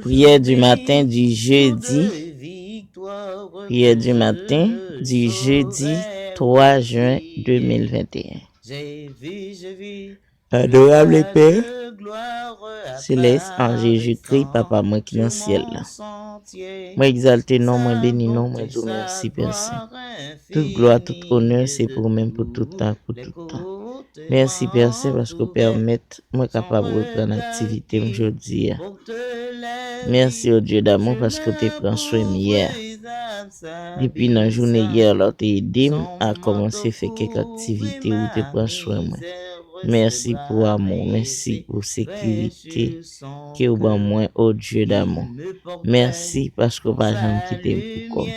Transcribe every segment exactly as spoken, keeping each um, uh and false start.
Prière du matin du jeudi. Prière du matin du jeudi trois juin deux mille vingt et un. Adorable Père Céleste, en Jésus-Christ, Papa mwen ki nan syèl la. Mwen egzalte non mwen, beni non mwen, di w mèsi, Pè Sen. Tout glwa, tout onè, se pou ou menm pou tout tan, pou tout tan. Mèsi, Pè Sen, paske w pèmèt mwen kapab reprann aktivite m jodi a. Mèsi, o Dye damou, paske w te pran swen m yè. Depi nan jounen yè la, w te ede m a kòmanse fè kèk aktivite, ou te pran swen mwen. Mèsi pou amou, mèsi pou sekirite ke w ban mwen, o Dye damou. Mèsi paske w pa janm kite m pou kò m.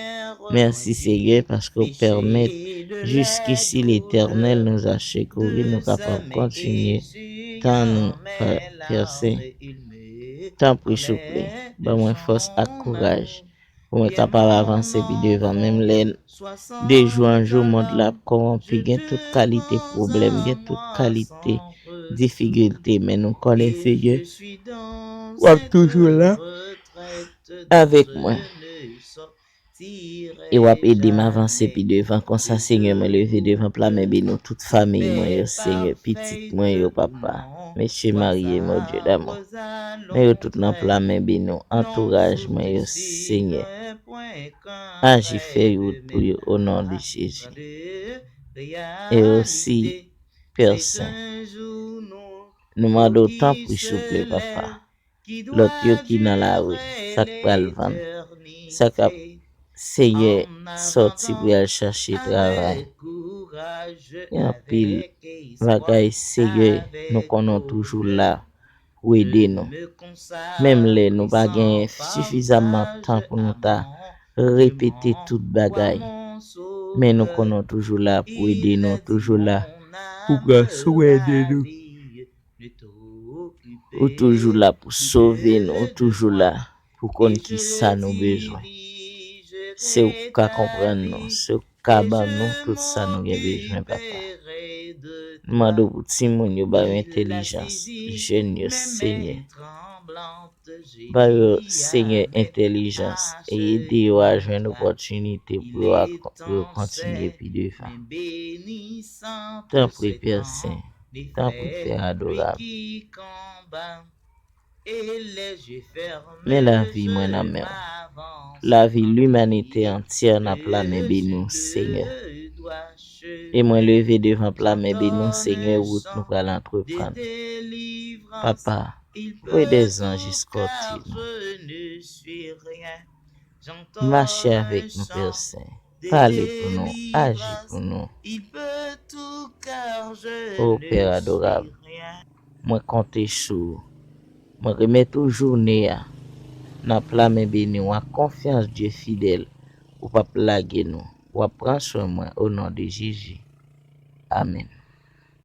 Mèsi, Senyè, paske w pèmèt Jusqu'ici l'Éternel nous a secourus, nou kapab kontinye tann nou, Pè Sen. Tanpri, souple, ban mwen fòs ak kouraj pou mwen kapab avanse pi devan. Menm lè de jou an jou, mond la ap kòwonpi, gen tout kalite pwoblèm, gen tout kalite difikilte, men nou konnen, Senyè, w ap toujou la avèk mwen. E w ap ede m avanse pi devan. Konsa, Senyè, mwen leve devan pla men beni w tout fanmi mwen yo, Senyè, pitit mwen yo, Papa. Mesye marye mwen, o Dye damou. Men yo tout nan pla men beni w, antouraj mwen yo, Senyè. Aji, fè wout pou yo, o non de Jezi. E osi, Pè Sen, nou mande w tanpri, souple, Papa. Lòt yo ki nan lari, sa k pral vann, sa k ap, Senyè, sòti pou y al chache travay. Gen anpil bagay, Senyè, nou konnen w toujou la pou ede nou. Menm lè nou pa gen sifizamman tan pou nou ta repete tout bagay, men nou konnen w toujou la pou ede nou, toujou la pou pran swen de nou. Ou toujou la pou sove nou, ou toujou la pou konn ki sa nou bezwen. Se ou k ka konprann nou, se ou k ka ban nou tout sa nou gen bezwen, Papa. Nou mande w pou timoun yo ba yo entèlijans, jèn yo, Senyè. Ba yo, Senyè, entèlijans e ede yo a jwenn opòtinite pou yo ak-, pou yo kontinye pi devan. Tanpri, Pè Sen, tanpri, Pè adorab. Men lavi mwen nan men w. Lavi limanite antyè nan pla men beni w, Senyè. E mwen leve devan pla men beni w, Senyè, wout nou pral antreprann. Papa, voye dè zanj eskòte nou. Mache avèk nou, Pè Sen. Pale pou nou, aji pou nou. O Pè adorab, mwen konte sou ou. Mwen remèt ou jounen an nan pla men beni w ak konfyans, Dye fidèl, ou p ap lage nou. W ap pran swen mwen, o non de Jezi. Amèn.